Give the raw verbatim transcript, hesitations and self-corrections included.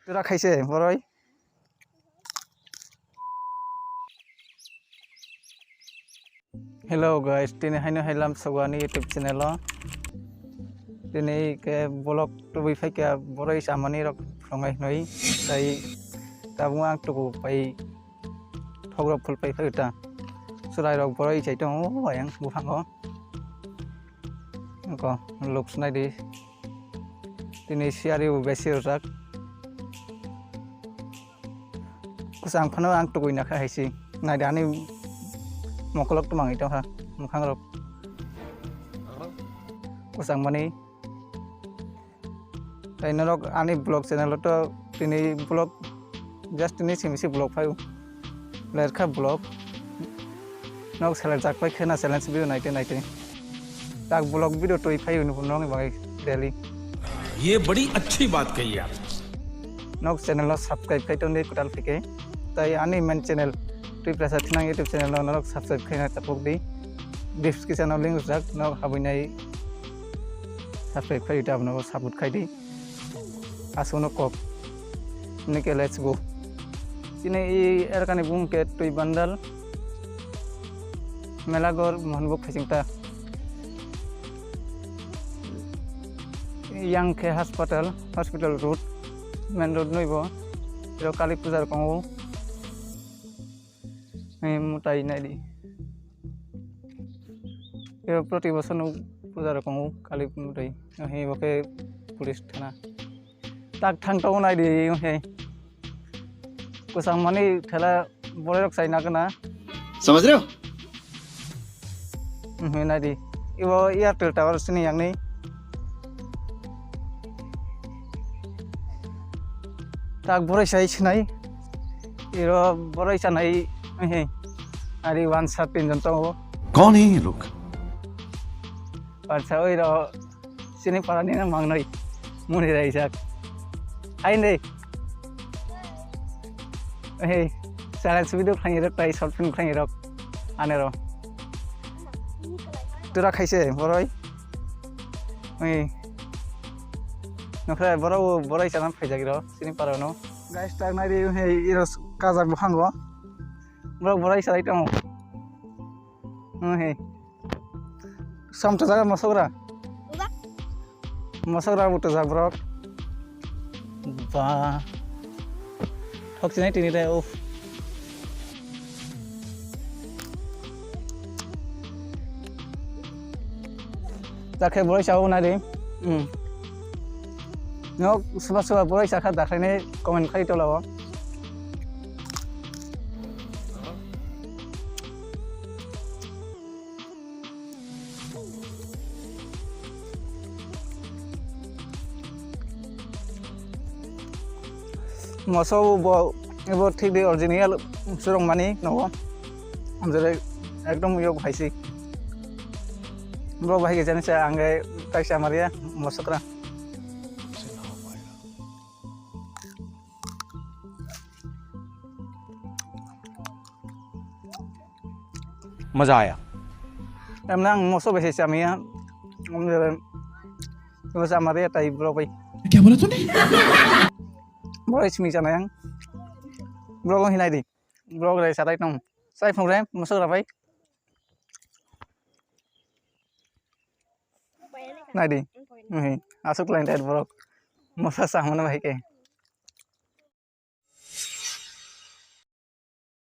Tura khaise boroi. Hello guys, tini haino hai lam sogo ani YouTube channel o. Tini ke vlog tubui phaikha boroi chamani rok phwrwngnai hwnwi, tai tabuk ang tuku pai thok rok phul pai phai ta. Chwrai rok boroi chai tongo o ayang buphango. Ko looks nai di. Tini siyari bo besi rwjak. Kwchang phano ang tugui nakha hai se. Nai di ani mokolok twmangwi tongkha mwkhang rok. Kwchang mani. Tai norok ani vlog channel o to tini vlog just tini simi se vlog phai. Lerkha vlog. Nok selek jak pai khena challenge video naite naite. Tak vlog video twi phai uni norok ni bagwi daily. ये बड़ी अच्छी बात कही आप। Nok channel no subscribe khai tongdi kwtal phike. Tai ani main channel twi prasa thinang YouTube channel no norok subscribe khaina tapuk di. Description o link rijak nok habwi nai subscribe khai di abono support khai di. Aswkno kok. Nike let's go. Chini i erkani bung ke twi bandal. Melagor Mohonbuk Phaichingta. Yang khe hospital, hospital road, main road noibo. Iro Kali puja rok tongo. Mutai nai di. Iro proti bosor no puja rok tongo Kali mutai. Bo khe police thana. Tak thang tongo nai di, he. Kwchang mani thela borok rok chai nagana. Samajh rahe ho? He nai di. Ibo Airtel tower sini yang ni. Tak borok sai sinai. Iro borok sanai, he. Ari wansa tin jon tongo. कौन है ये लोग? Wansa oi ro. Chini parani no mangnoi muni raijak. Hai de. Hey, challenge video khlai rok tai short film khlai rok. Anero. Tura khaise boroi. Hey. Nokha borok boroi chana phaijak ro chini parano. Guys, tak nai ri hey iro kajak buphango. Borok boroi salai tongo. Hey. Samta jaga mosok ra. Uba. Mosok ra buto jak borok. Ba. Thok sinai tini re, uff. Jakhe boroi sao nai di. Hmm. Nok suba suba boroi sakha dakhaine comment khai tolao. Moso bo, bo thik de original surong mani nogo. Amjare ekdom yok haisi. Bro bahai ke jani sa angge kaisa maria mosokra. मजा आया। Em nang moso bese chamia. Om jere. Moso amaria tai bro bai. क्या बोला तूने? Bro simi chana yang. Bro hinai di. Bro rai satai tong. Sai phung re moso ra bai. Nai di. Asuk lain tai borok. Moso sa mana bai ke.